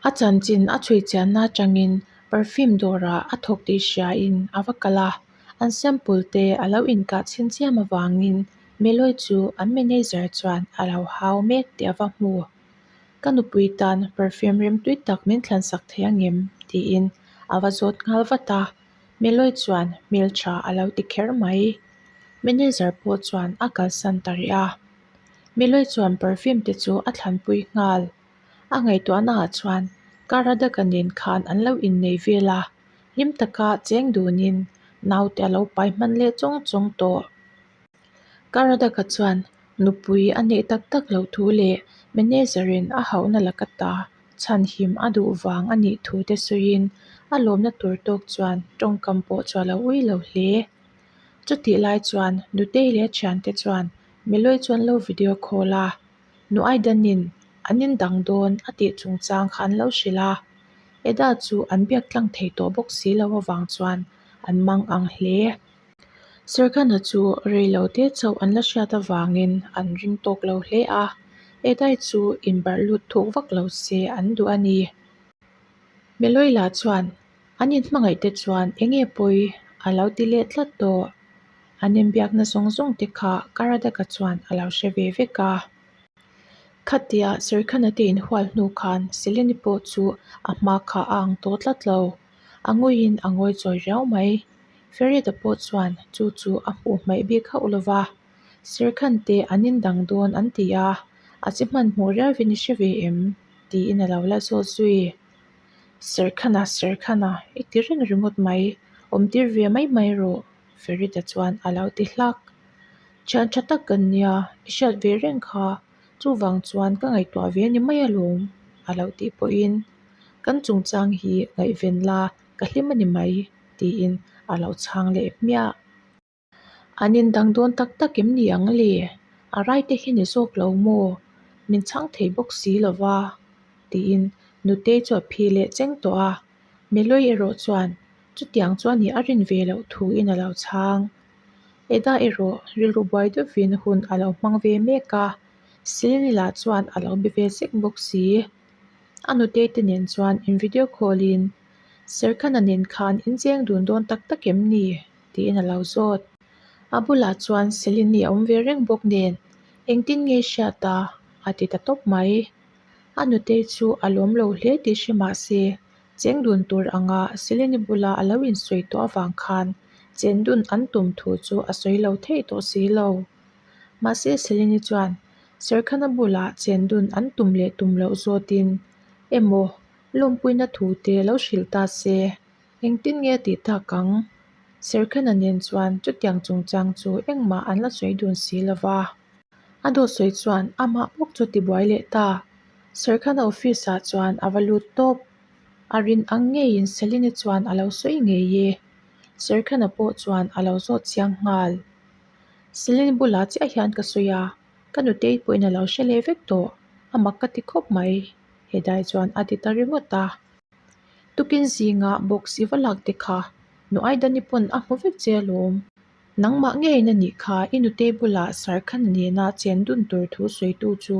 A chanchin a chhui chianna atangin perfume dawrah a thawk tih hriain a va kal a, an sample te a lo inkah chhin chiam avangin Meloy chu an manager chuan a lo hau mek tih a va hmu. Ka nupui tan perfume rimtui tak min thlansak thei angem? tiin a va zawt nghal vat a, Meloy chuan hmeltha a lo ti kher mai. Manager pawh chuan a kalsan ta rih a. Meloy chuan perfume te chu a thlanpui nghal. A ngaihtuahnaah chuan Karadaka nen khan an lo innei vel a, hlim taka cheng dunin naute a lo pai hman leh chawng chawng tawh. Karadaka chuan nupui a neih tak tak loh thu leh manager-in a hauhna laka ta chhanhim a duh vang a nih thu te sawiin a lawmna tur tawk chuan tawngkam pawh chu a lo ui lo hle. Chutih lai chuan Nutei leh a thiante chuan Meloy chu an lo video call a. Nu Aidanin an indang dawn a tih chungchang kha an lo hrilh a, Eda chu an biak tlang thei tawh bawk si lo avang chuan an mang ang hle. Serkhana chu rei lo te chauh an la hriat avangin an ring tawk lo hle a, Edai chu inbarh lut thuk vak lo se an duh a ni. Meloila chuan an inhmangaih te chuan eng nge pawi a lo ti leh tlat tawh. An inbiakna zawng zawng te kha Karadaka chuan a lo hre ve vek a. Khatia Serkhana te inhual hnu khan Seleni pawh chu a hma kha a ang tawh tlat lo. A ngawiin a ngawi chawi riau mai. Ferita pawh chuan chu chu a hmuh hmaih bik hauh lo va. Serkhan te an indang dawn an ti a, a che hmanhmawh riauvin i hre ve em? tiin a lo la zawt zui. Serkhana, Serkhana, i ti reng ringawt mai, awmtir ve mai mai rawh. Ferita chuan a lo ti hlak. Thian tha tak kan nia, i hriat ve reng kha, chuvang chuan ka ngaihtuah ve ni mai alawm, a lo tih pawhin, Kan chungchang hi ngaihven la, ka hlim a ni mai, tiin a lo chhang leh hmiah. An indang dawn tak tak em ni ang le? A rai te hi ni zawk lo maw? Min chhang thei bawk si lo va, tiin Nutei chu a phi leh cheng tawh a. Meloy erawh chuan Chutiang chuan i a rin ve loh thuin a lo chhang. Eda erawh rilru buai deuhvin hun a lo hmang ve mek a, Selene lah chuan a lo be ve sek bawk si. A nutei te nen chuan in video call in, Serkhana nen khan in cheng dun dawn tak tak em ni? tiin a lo zawt. A bulah chuan Selene a awm ve reng bawk nen, Engtin nge hriat a? a ti ta tawp mai. A nutei chu a lawm lo hle tih hre mah se, Cheng dun tur anga Selene bula a lo insawi tawh avang khan chen dun an tum thu chu a sawi lo theih tawh si lo. Mahse Selene chuan Serkhana bula chen dun an tum leh tum loh zawtin emaw lawmpuina thu te lo hrilh ta se, engtin nge tih tak ang? Serkhana nen chuan chutiang chungchang chu engmah an la sawi dun si lo va. A dawt sawi chuan amah bawk chu tibuai leh ta. Serkhana office ah chuan a va lut tawp. A rin ang ngeiin Selene chuan a lo sawi ngei e. Serkhana pawh chuan a lo zawt chiang nghal. Selene bulah chiah hian ka sawi a, ka nutei pawhin a lo hre leh vek tawh. A mak ka ti khawp mai, Hedai chuan a ti ta ringawt a. Tukin zinga box i va lak te kha nu Aidani pawn a hmu vek che alawm. Nangmah ngeiin a nih kha i nutei bulah Sarkhan nena chen dun tur thu sawitu chu.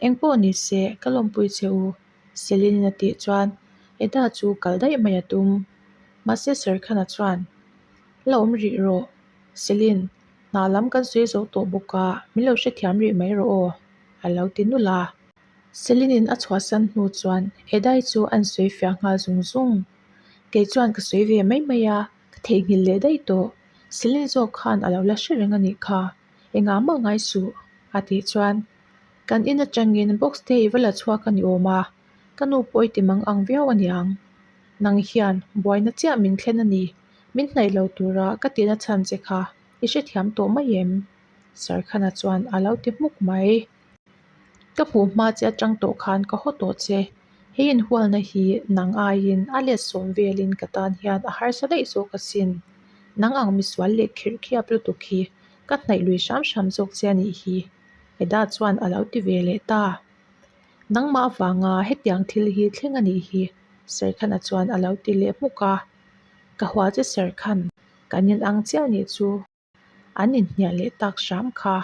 Engpawh ni se, ka lawmpui che u, Selin a tih chuan Eda chu kal daih mai a tum. Mahse Sarkhana chuan, La awm rih rawh, Selin, hna lam kan sawi zo tawh bawk a, min lo hrethiam rih mai rawh aw, a lo ti nulh a. Selin-in a chhuahsan hnu chuan Edai chu a insawi fiah nghal zung zung. Kei chuan ka sawi ve mai mai a. Ka theihnghilh leh daih tawh. Celine zawk khan a lo la hre reng a nih kha. Engah mah ngai suh, a tih chuan kan in atangin box te i va la chhuak a ni awm a, ka nu pawh i ti mang ang viau a niang. Nang hian buaina chiah min thlen a ni, min hnaih lo tura ka tihna chhan che kha i hrethiam tawh mai em? Sarkhana chuan a lo ti hmuk mai. Ka hmuh hma che atang tawh khan ka haw tawh che. He inhualna hi nang aiin a let sawm velin ka tan hian a harsa daih zawk asin. Nang ang misual leh khirh khiap lutuk hi ka hnaih lui hram hram zawk che a nih hi, Eda chuan a lo ti ve leh ta. Nangmah avanga hetiang thil hi thleng a nih hi, Serkhana chuan a lo ti leh hmuk a. Ka hua che Serkhan, kan inang chiah nih chu an inhnial leh tak hram kha.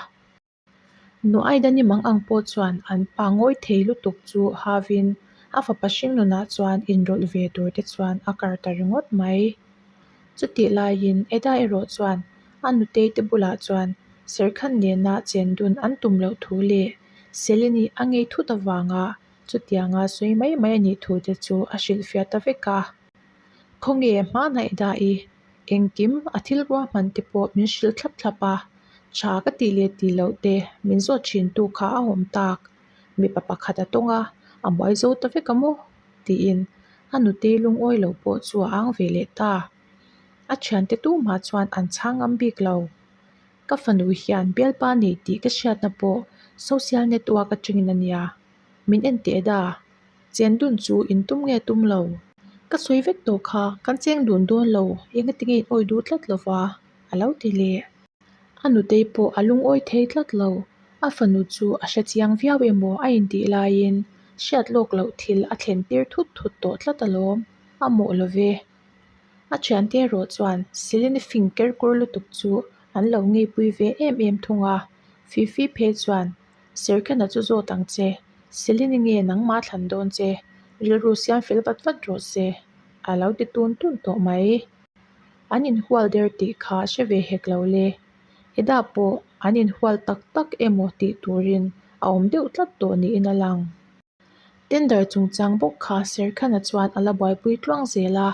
Nuaidani mang ang pawh chuan an pa ngawi thei lutuk chu havin A fapa hringnunah chuan inrawlh ve tur te chuan a kar ta ringawt mai. Chutih laiin Eda erawh chuan a nutei te bulah chuan Serkhan nena chendun an tum loh thu leh Seleni a ngei thut avanga chutianga sawi mai mai a nih thu te chu a hrilhfiah ta vek a. Khawnge hmana Eda i engkim a thil ruahman te pawh min hrilh thlap thlap a, tha ka tih leh tih loh te min zawt thin tu kha a awm tak. Mipa pakhat a tawng a, a buai zo ta vek a maw? tiin a nutei lungawi lo pawh chu a ang ve leh ta. A thiante tumah chuan an chhang ngam bik lo. Ka fanu hian bialpa nei tih ka hriatna pawh social network atangin a nia. Min en teh da, chen dun chu in tum nge tum lo? Ka sawi vek tawh kha, kan cheng dun dawn lo, engati nge in awi duh tlat lo va? a lo ti leh. A nutei pawh a lungawi thei tlat lo. A fanu chu a hre chiang viau emaw a intih laiin hriat lawk loh thil a thlen tir thut thut tawh tlat alawm, a mawh lo ve. A thiante erawh chuan Selene fing ker kur lutuk chu an lo ngeipui ve em em thung a, Fifi phei chuan, Serkana chu zawt ang che, Selene nge nangmah thlan dawn che, rilru siam fel vat vat rawh se, a lo ti tun tun tawh mai. An inhual der tih kha hre ve hek lo le. Eda pawh an inhual tak tak emaw tih turin a awm deuh tlat tawh niin a lang. Tender chungchang bawk kha Serkhana chuan a la buaipui tluang zel a,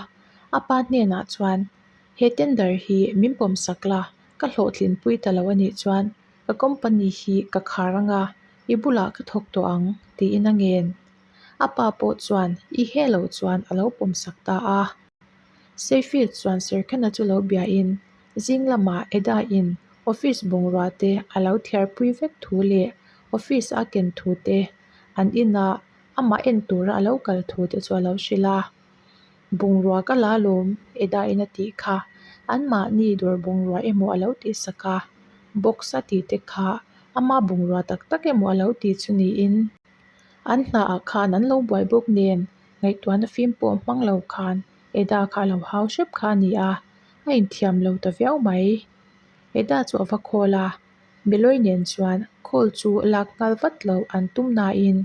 a pa hnenah chuan, He tender hi min pawmsak la, ka hlawhtlinpui ta lo a nih chuan ka company hi ka khar anga i bulah ka thawk tawh ang, tiin a ngen. A pa pawh chuan i he lo chuan a lo pawmsak ta a. Seyfield chuan Serkhana chu lo biain zing lamah Eda in office bungrua te a lo thiarpui vek thu leh office a ken thu te, an inah amah en tura a lo kal thu te chu a lo hrilh a. Bungrua ka la lawm, Eda in a tih kha anmahni dawr bungrua emaw a lo tihsak a, box a tih te kha ama bungrua tak tak emaw a lo tih chu niin an hnaah khan an lo buai bawk nen Ngaihtuahna fim pawh hmang lo khan Eda kha a lo hau hrep kha a ni a, a inthiam lo ta viau mai. Eda chu a va call a, Meloy nen chuan call chu lak nghal vat lo an tum nain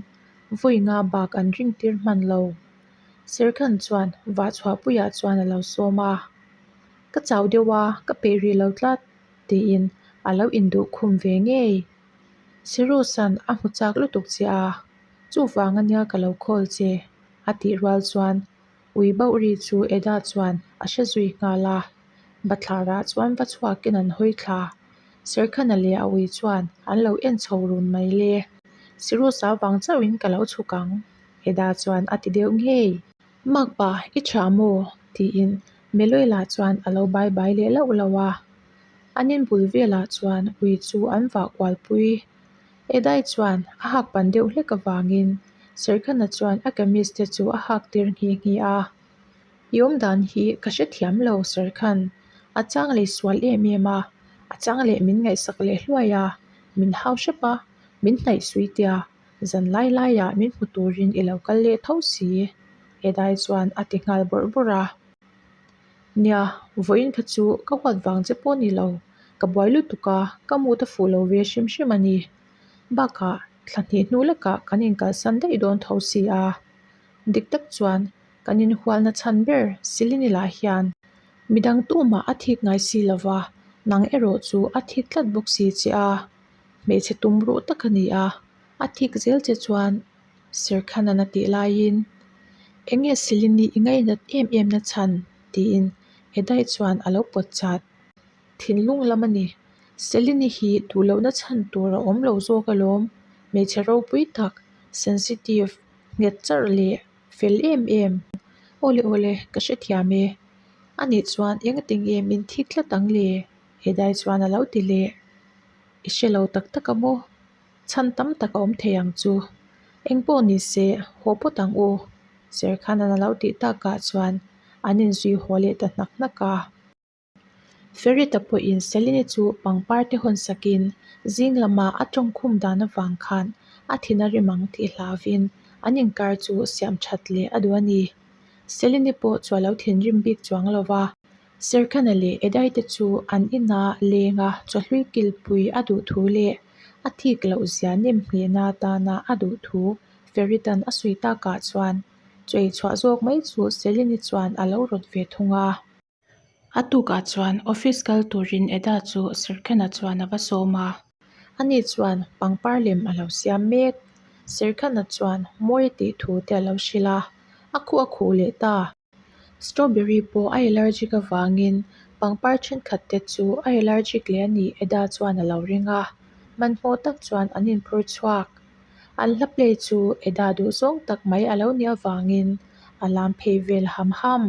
vawi nga bak an ring tir hman lo. Serkhan chuan vahchhuahpuiah chuan a lo sawm a, Ka chau deuh a, ka peih rih lo tlat, tiin a lo induh khum ve ngei. Sirusan a hmu chak lutuk che a. Chuvang ania ka lo call che, a tih rual chuan ui bauh ri chu Eda chuan a hre zui nghal a. Bathlarah chuan va chhuakin an hawi thla. Serkhana leh a ui chuan an lo en chho run mai le. Sirusa vang chauhin ka lo chhuk ang, Eda chuan a ti deuh ngei. Makpa, i tha maw? tiin Meloela chuan a lo bai bai leh lauh lauh a. An inbul velah chuan ui chu an vah kualpui. Edai chuan a hak pan deuh hlek avangin Serkhana chuan a kamis te chu a hak tir nghe nghe a. I awm dan hi ka hrethiam lo Serkhan, a chang leh sual em em a, a chang leh min ngaihsak leh hluai a, min hau hrep a, min hnaih sui tia, zan lai laiah min hmu turin i lo kal leh tho si, Edai chuan a ti nghal bawrh bawrh a. Nia, vawiin kha chu ka huat vang che pawh a ni lo. Ka buai lutuk a, ka mut a fuh lo ve hrim hrim a ni. Bakah, thla hnih hnu lekah kan inkalsan daih dawn tho si a. Dik tak chuan kan inhualna chhan ber Silini lah hian midang tumah a thik ngai si lo va, nang erawh chu a thik tlat bawk si che a. Hmeichhe tum ruh tak a ni a, a thik zel che chuan Serkhanan a tih laiin, Eng nge Silini i ngainat em em na chhan? tiin Edai chuan a lo pawt chat. Thinlung lam a ni. Selini hi duh lohna chhan tur a awm lo zawk alawm. Hmeichhe ropui tak, sensitive, nghet charh leh fel em em. Awle awle, ka hrethiam e. Anih chuan engati nge min thik tlat ang le? Edai chuan a lo ti leh. I hre lo tak tak a maw? Chhan tam tak a awm thei ang chu. Engpawh ni se, haw phawt ang u. Serkhanan a lo tih takah chuan an inzui haw leh ta hnak hnak a. Ferita pawhin Selene chu pangpar te hawn sakin zing lama a tawngkhum dan avang khan a thin a rim ang tih hlauvin an inkar chu siam that leh a duh a ni. Selene pawh chu a lo thinrim bik chuang lo va. Serkhana leh Edai te chu an ina lenga chawhlui kilpui a duh thu leh a thik loh zia nem hnehna atana a duh thu Feritan a sawi takah chuan. Chaw ei chhuah zawk mai chu Celine-i chuan a lo rawt ve thung a. A tukah chuan office kal turin Eda chu Serkhena chuan a va sawm a. Ani chuan pangpar lem a lo siam mek. Serkhena chuan mawi a tih thu te a lo hrilh a, a khuh a khuh leh ta. Strawberry pawh a allergic avangin pangpar thenkhat te chu a allergic leh a nih Eda chuan a lo ring a, hmanhmawh tak chuan an inphur chhuak. An hla play chu Eda duhzawng tak mai a lo nih avangin a lam phei vel ham ham.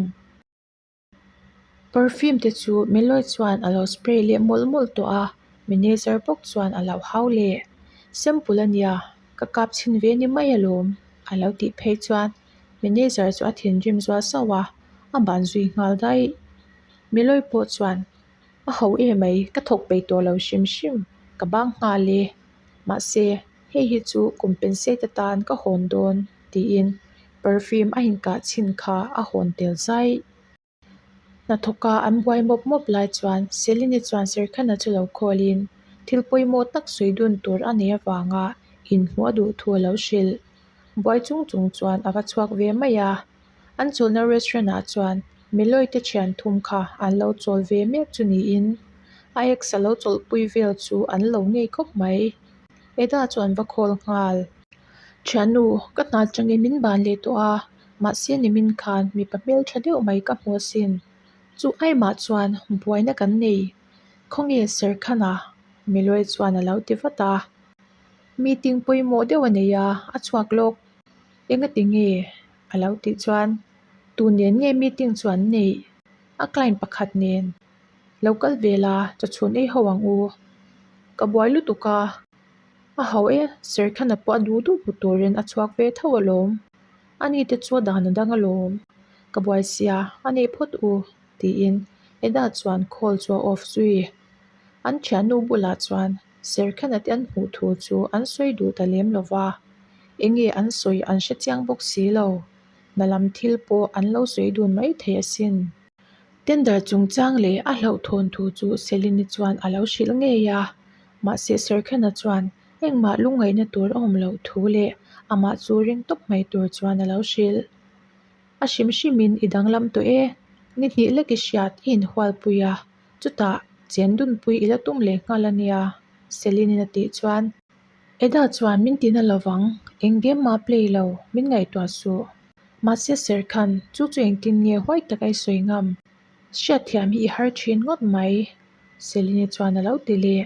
Perfume te chu Meloy chuan a lo spray leh mawlh mawlh tawh a, manager bawk chuan a lo hau leh. Sample a nia, ka kap chhin ve ni mai alawm a lo tih phei chuan manager chu a thinrim zual sauh a, a ban zui nghal daih. Meloy pawh chuan a ho emai ka thawk peih tawh lo hrim hrim ka bang nghal e. Mahse hei hi chu compensate atan ka hawn dawn tiin perfume a inkah chhin kha a hawn tel zai. Hnathawka an buai mawp mawp lai chuan Celine chuan Serkhana chu lo call in thil pawimawh tak sawi dun tur a nei avanga inhmuh a duh thu a lo hrilh. Buai chung chung chuan a va chhuak ve mai a, an chawlhna restaurant ah chuan Meloy te thian thum kha an lo chawl ve mek chu niin a ex a lo chawlhpui vel chu an lo ngei khawp mai. Eda chu an va call nghal. Thiannu, ka hna atangin min ban leh tawh a, mahse nimin khan mipa hmeltha deuh mai ka hmu asin. Chu aimah chuan buaina kan nei. Khawnge Serkhana? Miluai chuan a lo ti vat a. Meeting pawimawh deuh a nei a, a chhuak lawk. Engati nge? a lo tih chuan tu nen nge meeting chu an neih? A client pakhat nen. Lo kal ve la, chawchhun ei ho ang u. Ka buai lutuk a. A ho e, Serkhana pawh a duh duh hmu turin a chhuak ve tho alawm. Ani te chu a dan a dang alawm. Ka buai sia, a nei phawt u, tiin Eda chuan call chu a off zui. An thiannu bulah chuan Serkhana te an hmuh thu chu an sawi duh ta lem lo va, enge an sawi an hre chiang bawk si lo. Hna lam thil pawh an lo sawi dun maithei asin. Tender chungchang leh a hlauhthawn thu chu Celine chuan a lo hrilh ngei a. Mahse Serkhana chuan engmah lungngaihna tur a awm loh thu leh amah chu ring tawp mai tur chuan a lo hrilh. A hrim hrimin i danglam tawh e, ni hnih lek i hriat i inhualpui a, chutah chen dunpui i la tum leh nghal a nia, Celine-in a tih chuan. Eda chuan min tina lovang, eng game mah play lo, min ngaihtuah suh. Mahse Serkhan, chu chu engtin nge huai taka i sawi ngam? Hriatthiam hi i har thin ngawt mai, Celine chuan a lo ti leh.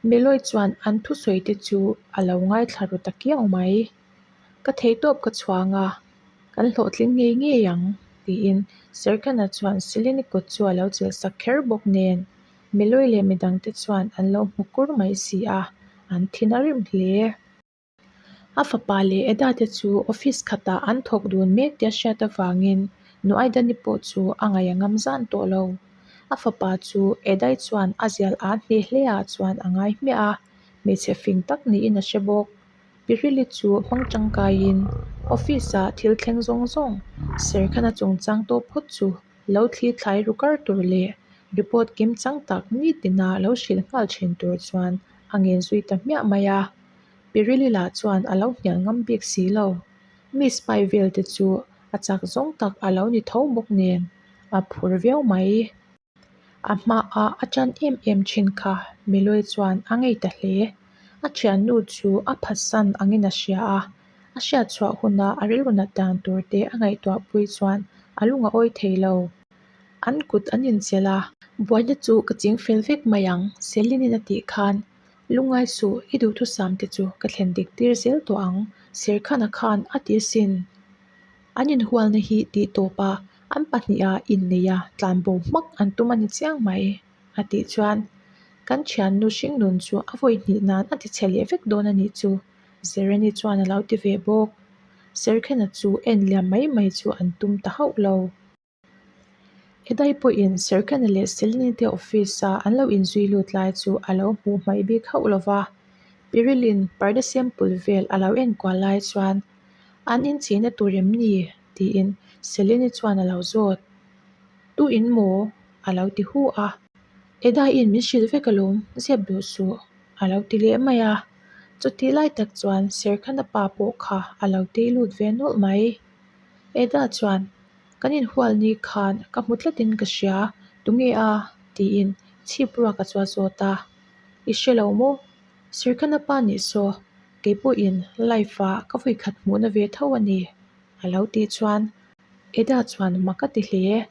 Meloy chuan an thusawi te chu a lo ngaithla ru ta kiau mai. Ka theihtawp ka chhuang a, kan hlawhtling ngei ngei ang, tiin Serkhana chuan Celine kut chu a lo chelh sak kher bawk nen. Meloy leh midangte chuan an lo hmu kur mai si a, an thin a rim hle. A fapa leh Eda te chu office khatah an thawk dun mek tia hriat avangin Nu Aidani pawh chu a ngaih a ngam zan tawh lo. A fapa chu Edai chuan a zial a hneh hle ah chuan a ngai hmiah a, hmeichhe fing tak niin a hre bawk. Pirili chu hmang tangkaiin office ah thil thleng zawng zawng Serkhana chungchang tawh phawt chu lo thli thlai ru kar tur leh report kim chang tak nitina lo hrilh nghal thin tur chuan a ngen zui ta hmiah mai a. Pirili lah chuan a lo hnial ngam bik si lo. Mi spy vel te chu a chak zawng tak a lo ni tho bawk nen a phur viau mai. A hmaah a tan em em thin kha Miloy chuan a ngei ta hle. A thiannu chu a phatsan angin a hria a, a hriat chhuah huna a rilru nat dan tur te a ngaihtuah pui chuan a lung a awi thei lo. An kut an inchelh a. Buaina chu ka ching fel vek mai ang, Celine-in a tih khan Lungngai suh, i duhthusam te chu ka thlen dik tir zel tawh ang, Serkhana khan a ti asin. An inhualna hi tih tawp a, an pahniha innei a tlanbo hmak an tum a ni chiang mai, a tih chuan kan thiannu hringnun chu a vawi hnih nan a ti chhe leh vek dawn a nih chu, Zereni chuan a lo ti ve bawk. Serkhena chu en liam mai mai chu an tum ta hauh lo. Edai pawhin Serkana leh Selini te office-a an lo inzui lut lai chu a lo hmuh hmaih bik hauh lo va. Pirilin parda sample vel a lo enkual lai chuan an inchihna tur em ni? tiin Selini chuan a lo zawt. Tu in maw? a lo ti hu a. Edaiin min hrilh vek alawm, zep duh suh, a lo ti leh mai a. Chutih lai tak chuan Serkhana pa pawh kha a lo tei lut ve nawlh mai. Eda chuan, Kan inhual ni khan ka hmu tlatin ka hria, tunge a? tiin chhip ruaka chu a zawt a. I hre lo maw? Sirkhana pa nih saw, kei pawhin life-a ka vawikhat hmuhna ve tho a ni, a lo tih chuan Eda chuan mak a ti hle.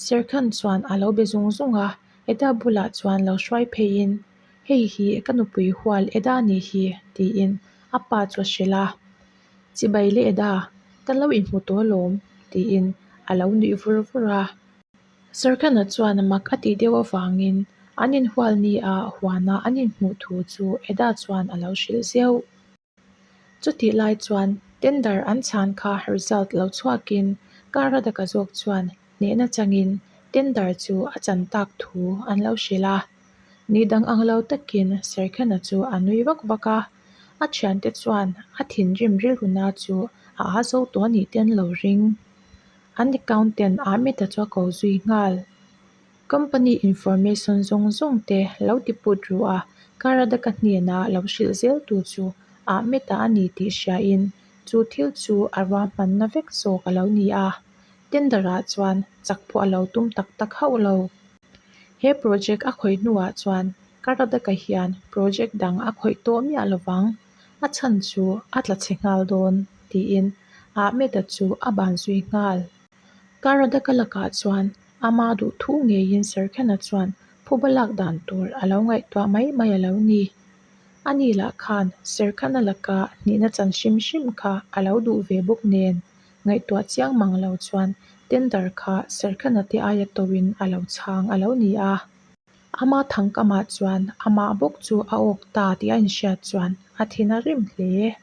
Serkhan chuan a lo be zung zung a, Eda bulah chuan lo hruai pheiin, Hei hi ka nupui hual Eda nih hi, tiin a pa chu a hrilh a. Chibai le Eda, kan lo inhmu tawh alawm, tiin a lo nuih vur vur a. Serkhana chuan mak a tih deuh avangin an inhual ni a huana an inhmuh thu chu Eda chuan a lo hrilh zeuh. Chutih lai chuan tender an chhan kha result lo chhuakin Karadaka zawk chuan hnehna changin tender chu a chan tak thu an lo hrilh a. Ni dang ang lo takin Serkhana chu a nui vak vak a, a thiante chuan a thinrim rilruna chu a aa zo tawh a nih te an lo ring. An accountant Ahmed-a chu a ko zui nghal. Company information zawng zawng te lo ti put ru a, Karadaka hnena lo hrilh zel tu chu Ahmed-a a ni tih hriain chu thil chu a ruahmanna vek zawk a lo ni a, tender-ah chuan chak pawh a lo tum tak tak hauh lo. He project a khawih hnuah chuan Karadaka hian project dang a khawih tawh miah lovang, a chhan chu a tla chhe nghal dawn, tiin Ahmed-a chu a ban zui nghal. Karadaka lakah chuan Ama duh thu ngeiin Serkhana chuan phuba lak dan tur a lo ngaihtuah mai mai a lo ni. Ani lah khan Serkhana laka hnihna chan hrim hrim kha a lo duh ve bawk nen, ngaihtuah chiang mang lo chuan tender kha Serkhana te aia tawhin a lo chhang a lo ni a. Ama thangkamah chuan amah bawk chu a awk ta tih a inhriat chuan a thin a rim hle.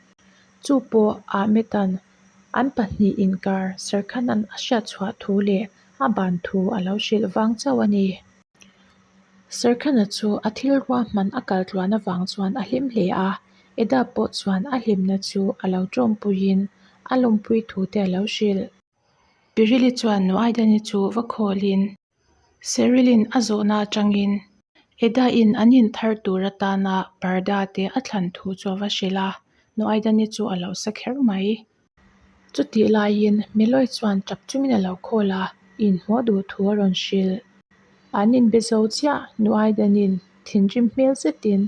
Chu pawh Ahmed-a'n An pahnih inkar Serkhanan a hriat chhuah thu leh a ban thu a lo hrilh vang chauh a ni. Serkhana chu a thil ruahman a kal tluan avang chuan a hlim hle a, Eda pawh chuan a hlimna chu a lo tawmpuiin a lawmpui thu te a lo hrilh. Pirili chuan Nuaidani chu va khawlin Sherilyn a zawhna atangin Eda-in an inthar tur atana parda te a thlan thu chu a va hrilh a, Nuaidani chu a lo sa kher mai. Chutih laiin Meloy chuan tap chungin a lo call a, inhmuh duh thu a rawn hrilh. An inbe zo chiah, Nuaidani'n thinrim hmel zetin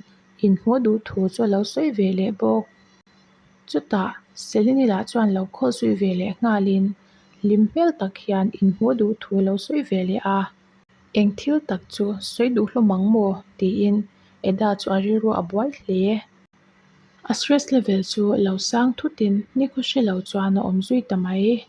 inhmuh duh thu chu a lo sawi ve leh bawk. Chutah Selini lah chuan lo call zui ve leh nghalin hlim hmel tak hian inhmuh duh thu lo sawi ve leh a, eng thil tak chu sawi duh hlawm ang maw? tiin Eda chu a rilru a buai hle. A stress level chu lo sang thutin nikhaw hre lo chuan a awm zui ta mai.